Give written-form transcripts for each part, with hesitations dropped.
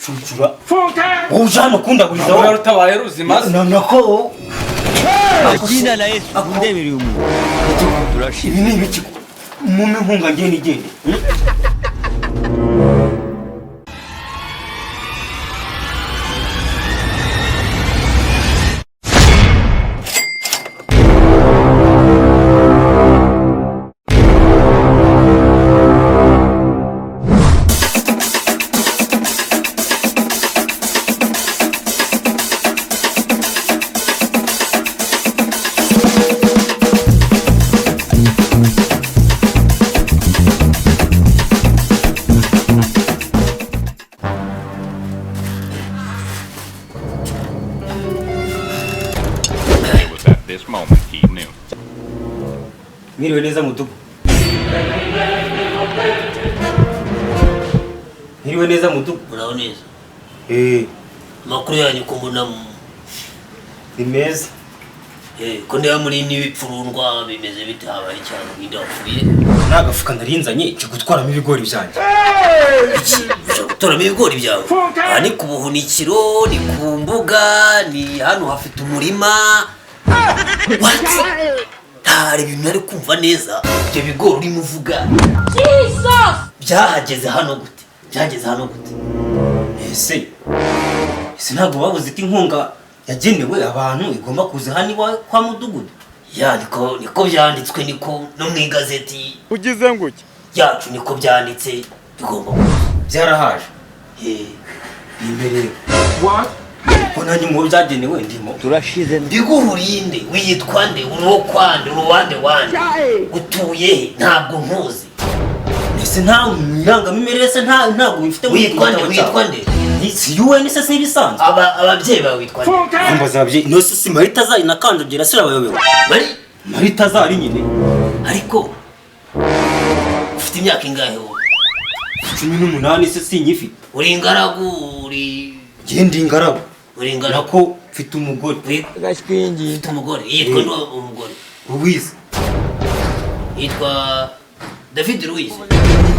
Cucura, wowe uje hano kundaguriza Wowe wowe. rutabaye ruzima se. Nako Jina la Yesu ndemereye umuntu turashize. Ibi ni ibiki? Mumpe inkunga ngende igende. It was at this moment he knew. Mwiriwe neza, mudugu. Mwiriwe neza, mudugu. Muraho neza. Eh. Amakuru yanyu ko mbona Ni meza. Ko ndeba muri n'ibipfurundwa, bimeze bite? Habaye cyane ninde wapfuye? Nta gafuka narinzanye nje gutwaramo ibigori byanjye. Iki ushaka gutoramo ibigori byawe? Aha ni ku buhunikiro, ni ku mbuga, ni hano hafite umurima? What? Hari ibintu nari kumva neza. Ibyo bigori urimo uvuga byahageze hano gute? Byageze hano gute? Ese ntabwo babuze ko inkunga yagenewe abantu igomba kuza hano iwawe kwa mudugudu? Ya, niko byanditswe, niko no mu igazeti Ugize ngo iki? yacu niko byanditse, bigomba kuza. Byarahaje. Eh. Imbere ko nanjye mu bo byagenewe ndimo. Turashize. Ndiguhurinde, wiyitwa nde? Uri uwo kwande? Uri uwande wande? Utuye he? Ntabwo nkuzi. Ese nta irangamimerere se ntabwo bifite mu Witwa nde? gitabo Witwa cyawe? nde? Si UN se, si ibisanzwe? Ababyeyi bawe witwa nde? Ambaza ababyeyi no se si Marita zari na Kanjogera, sirabayobewe? Bari Marita zari nyine. Ariko ufite imyaka ingahe wowe? 18 se sinyifite? Uri ingaragu? Uri Njye ndi ingaragu. Uri ingaragu? Nako mfite umugore. Gashwingi. Ufite umugore yitwa nde umugore? Louise. Yitwa David Louise?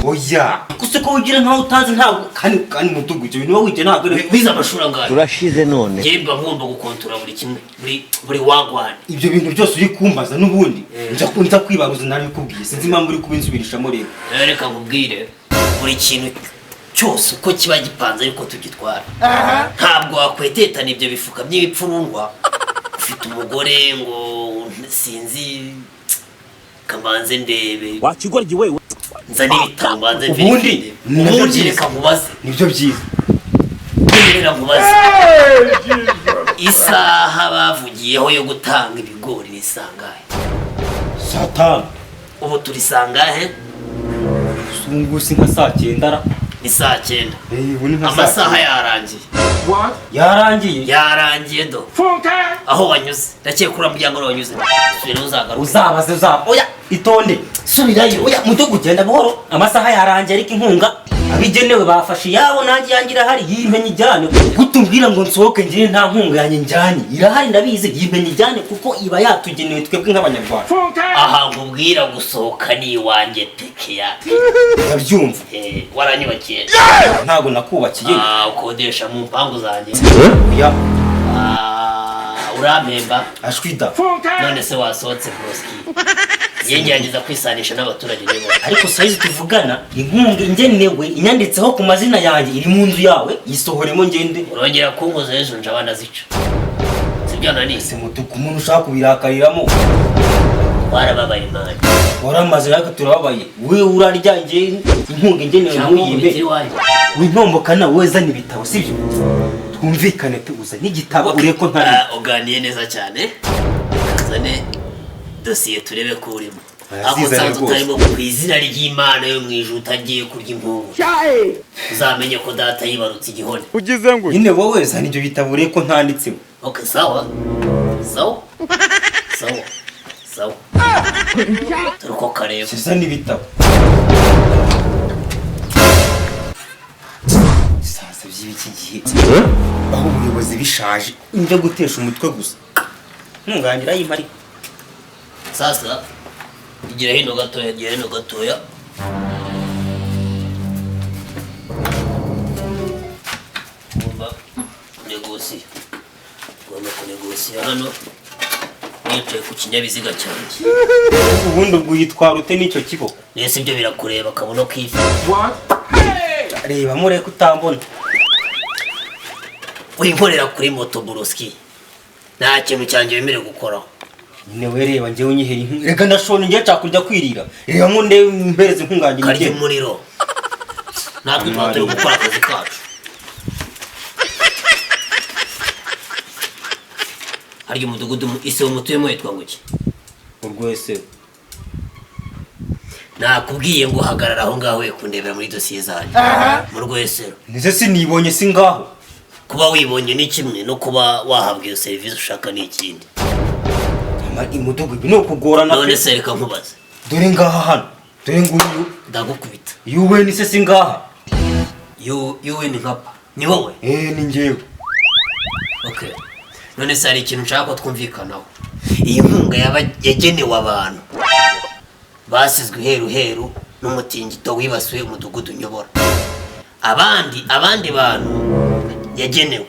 Oya, gusa ko wigira nkaho utazi ntabwo kandi mudugu, ibyo bintu uba wigira ntabwo ari Wize amashuri angahe? Turashize none. Njye mba ngomba gukontorora buri kimwe, buri wagwane. Ibyo bintu byose uri kumbaza n'ubundi nza kwibaruza, narabikubwiye. Sinzi impamvu uri kubinsubirishamo rero. Rero reka nkubwire, buri kintu cyose uko kiba gipanze ariko tugitwara. Ntabwo wakwetetana ibyo bifuka by'ibipfurungwa, ufite umugore ngo sinzi kamanze ndebe. Wakigoryi wewe. Nzane ibitabo mbanze Ubundi, mverifye. nabyo Ubundi byiza. reka nkubaze. Nibyo byiza. Reka nkubaze, isaha bavugiyeho yo gutanga ibigori ni sangahe? Saa 5. Ubu turi sangahe? Ubu ngubu si nka saa 9 ra? Ni saa 9. Eh, ubu ni nka saa Amasaha 9. yarangiye. Yarangiye. Yarangiye do. Aho wanyuze, ndakeka uriya muryango ariho wanyuze. Subira uzagaruke. Uzabaze, uzaba. Oya, itonde. Subirayo. Oya mudugu, genda buhoro. Amasaha yarangiye, ariko inkunga abigenewe bafashe iyabo, nanjye yanjye irahari, yimpenye ijyane. Gutumbwira ngo nsohoke ngire nta nkunga yanjye njyanye, irahari ndabizi, yimpenye ijyane kuko iba yatugenewe twebwe nk'abanyarwanda. Aha nkubwira gusohoka ni iwanjye peke yake. Ndabyumva. Eh, waranyubakiye? Ntabwo nakubakiye. Ah, ukodesha mu mpangu zanjye? Oya. Ah, urampemba? Ashwida. None se wasohotse broski? Njye ngerageza kwisanisha n'abaturage rero. Ariko size tuvugana, inkunga ingenewe inyanditseho ku mazina yanjye iri mu nzu yawe, yisohoremo ngende. Urongera kunkoza ejo njaba nazica, sibyo nani? Se mutuku, umuntu ushaka kubirakariramo. Warababaye mani. Waramaze, ariko turababaye. We urarya, nge inkunga ingenewe Cyangwa ntuyimbe. umubitiri wanjye. Wintombokana wowe, zana ibitabo sibyo, twumvikane pe. Uzane igitabo urebe ko ntari. Ah, uganiye neza cyane. Zane dosiye turebe ko urimo. Ako Ayazizane nsanze rwose. utarimo, ku izina ry'Imana yo mu ijuru, utagiye kurya impungu, uzamenye ko data yibarutse igihone. Ugize ngo iki? Nyine wowe zana ibyo bitabo urebe ko ntanditseho. Okay, sawa sawa sawa sawa, dore uko kareba. Zana ibitabo sasa by'iki gihe aho ubuyobozi bishaje, njya gutesha umutwe gusa ntunganira yimari. Sasa igira hino gatoya, gira hino gatoya. kunegosiya, tugomba kunegosiya hano nicaye ku kinyabiziga cyanjye. Ubundi ubwo uyitwara ute n'icyo kiboko? Nese ibyo birakureba? Kabona k'ifi. Reba mureke utambona. Winkorera kuri moto, boroski, nta kintu cyanjye wemerewe gukoraho. Nyine we reba, njyewe unyihera inkunga, reka ndashonje, njye nshaka kujya kwirira. Reba ngo ndebe, mpereze inkunga yanjye Karya nigende. umuriro, natwe tuba turi gukora akazi kacu. Harya umudugudu ise mutuyemo witwa ngo iki? Urwese. Nakubwiye ngo hagarara aho ngaho, we kundebera muri dosiye zanjye mu Rwesero. Ndetse sinibonye, si ngaho? Kuba wibonye ni kimwe no kuba wahabwa iyo serivisi ushaka ni ikindi. Imudugudu ibi ni ukugorana None pe. se reka nkubaze. Dore ngaha hano, dore nguyu. Ndagukubita. Yuwe ni se, si ngaha? Yuwe ni nkapa, ni wowe? Eh, ni njyewe. Okay, none se hari ikintu nshaka ko twumvikanaho. Iyi nkunga yaba yagenewe abantu basizwe iheruheru n'umutingito wibasiwe umudugudu nyobora. Abandi bantu yagenewe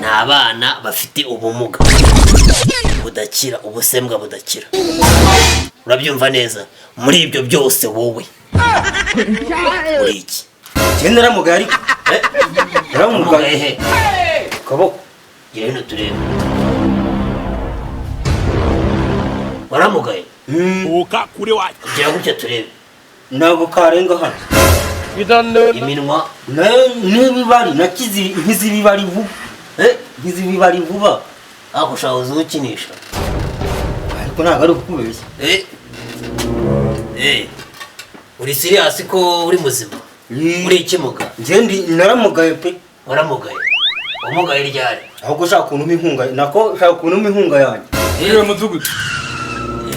ni abana bafite ubumuga budakira, ubusembwa budakira, urabyumva neza? Muri ibyo byose wowe uri iki? Njye naramugaye ariko. Naramugaye. Ehe. Kaboko. Gira hino turebe. Waramugaye? Gira gutya turebe. Ntabwo karenga hano. Iminwa. Nayo n'ibibari nakize, nk'izibibari vuba. Eh? Nk'izibibari vuba. Ako ushaka uzukinisha. Ariko ntabwo ari ukubeshya. Eh, eh, uri serious ko uri muzima? Uri ikimuga? Njye ndi naramugaye pe. Waramugaye? Wamugaye ryari? Ahubwo ushaka ukuntu umpa inkunga, nako ushaka ukuntu umpa inkunga yanjye. Uriya mudugudu.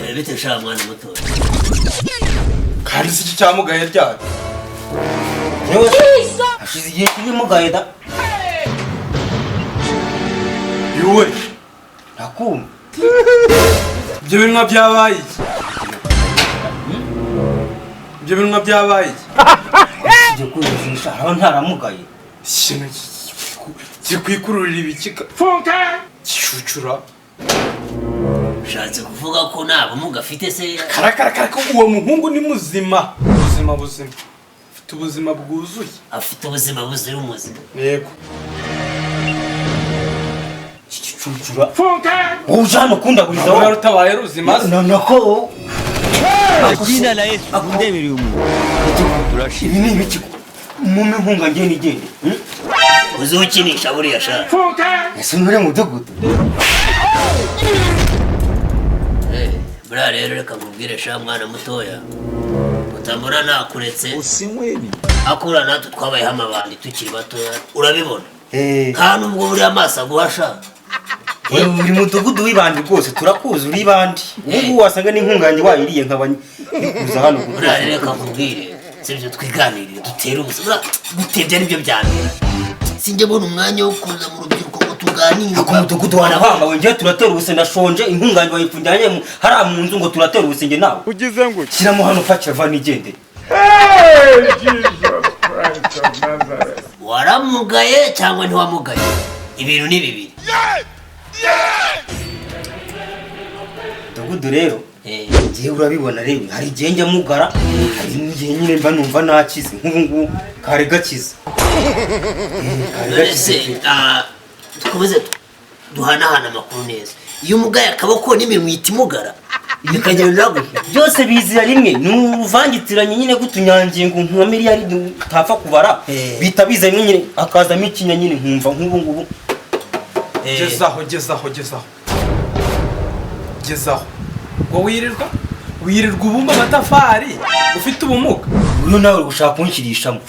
Eh, bite sha mwana muto? Kandi si iki cyamugaye ryari? Yewe, hashize igihe kinini mugaye da. Yuwe. Ndakumva. Ibyo binwa byabaye iki? Ibyo binwa byabaye iki? Njye kwijijisha, haraho ntaramugaye. Ikintu kikwikururira ibikika gicucura. Ushatse kuvuga ko nta bumuga afite se? Karakarakara ko uwo muhungu ni muzima, buzima buzima, afite ubuzima bwuzuye. Afite ubuzima buzira umuze? Yego. Igicucura, wowe uje hano kundaguriza. Wowe Wowe rutabaye ruzima se? Nako. Jina la Yesu, undemere uyu muntu, turashira. Ibi ni ibiki? Mumpe inkunga njye nigende. Uzukinisha buriya sha. Ese nturi mudugudu? Eh, buriya rero reka nkubwire sha mwana mutoya, utambona nakuretse. Usinywe ibi. Akura natwe twabayeho amabandi tukiri batoya, urabibona. Eh. Nta nubwo buriya amaso aguha sha. Wewe uri mudugudu w'ibandi rwose, turakuzi uri ibandi. Ubu wasanga n'inkunga yanjye wayiriye, nkaba nikuza hano. Buriya rero reka nkubwire, sibyo? Twiganirire, dutere ubusa. Buriya gutebya nibyo bya mbere, sinjya mbona umwanya wo kuza mu rubyiruko ngo tuganire. Ako mudugudu warahangawe, njye turatera ubuse, ndashonje, inkunga yanjye wayipfunjyanye hariya mu nzu ngo turatera ubusenge nawe. Ugize ngo iki? Shyiramo hano, pakira va nigendere. Waramugaye cyangwa ntiwamugaye? Ibintu ni bibiri. Mudugudu rero, Eh, njyewe urabibona rero, hari igihe njya mugara, hari n'igihe nyine mba numva nakize, nk'ubu ngubu kare gakize. Kare None gakize se pe. Dukomeze duhanahane amakuru neza. Iyo umugaye akaboko n'iminwa ihita imugara bikagenda gutya? Byose bizira rimwe, ni uruvangitiranye nyine rw'utunyangingo nka miliyari utapfa kubara. Eh. Bihita biza rimwe nyine, hakazamo ikinya nyine, nkumva nk'ubu ngubu. Eh, Gezaho, gezaho, gezaho, gezaho! Ngo wirirwa ubumba amatafari ufite ubumuga? Uyu nawe uri gushaka kunshyirishamo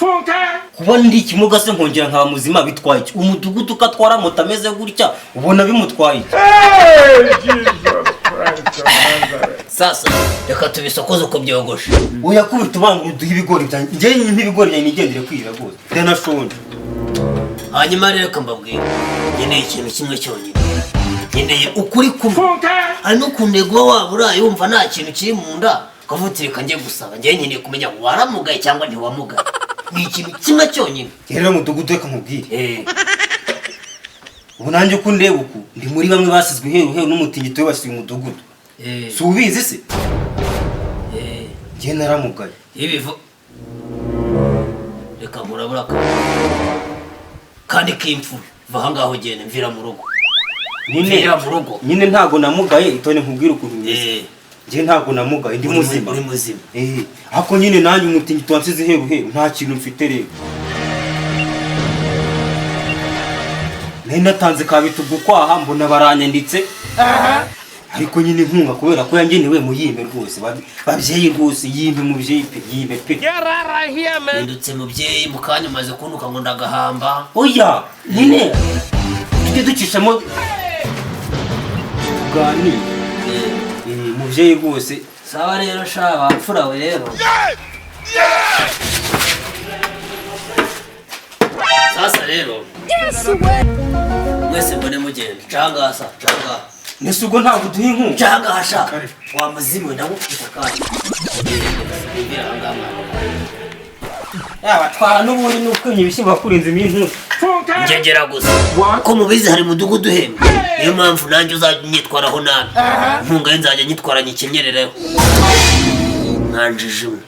kuba ndi ikimuga se, nkongera nkaba muzima, bitwaye iki? Umudugudu uko atwara moto ameze gutya, ubona bimutwaye iki? Sasa reka tubisokoze uko byogoshe. Oya, kubita ubanga, uduhe ibigori byanjye, njye nk'ibigori byanjye nigendere kwirira rwose, ndanashonje. Hanyuma rero reka mbabwire, nkeneye ikintu kimwe cyonyine, nkeneye ukuri kumwe. Hari n'ukuntu kuba waba uraye wumva nta kintu kiri mu nda, ukavuga uti reka njye gusaba. Njyewe nkeneye kumenya waramugaye cyangwa ntiwamugaye, ni ikintu kimwe cyonyine. Rero mudugudu, reka nkubwire. Eh, Ubu nanjye uko ndeba uku, ndi muri bamwe basizwe iheru heru n'umutingito wibasiye umudugudu. Si ubizi se? Njye naramugaye. Ibivu reka nkurabura kandi k'imfura. Va ahangaha ugenda, mvira mu rugo. Nyine Mvira mu rugo. Nyine ntago namugaye, itone nkubwire ukuntu bimeze. Njye ntago namugaye, ndi muzima. Uri muzima. Eh, ariko nyine nanjye umutingito wansize iheru heru, nta kintu mfite. Rero nari natanze ka bitugu kwaha, mbona baranyanditse, ariko nyine inkunga kubera ko yangenewe muyimpe rwose. Babyeyi rwose, yimpe mubyeyi pe, yimpe pe. Hindutse mubyeyi mu kanya, umaze kuntuka ngo ndagahamba. Oya nyine tujye ducishamo tuganire. Eh, mubyeyi rwose. Sawa rero sha bapfura we rero. Sasa rero mwese mbone mugenda cangasa canga. Nese ubwo ntabwo uduha inkunga? Canga sha wa muzimu, ndagukubita kandi. Mvira ahangaha mwana. Yaba twara n'ubundi ni ukwimya ibishyimbo wakurinze iminsi. Ngegera gusa ko mubizi hari umudugudu uhembwa, niyo mpamvu nanjye uzajya unyitwaraho nabi, inkunga ye nzajya nyitwara nyikenyerereho mwanjije imwe.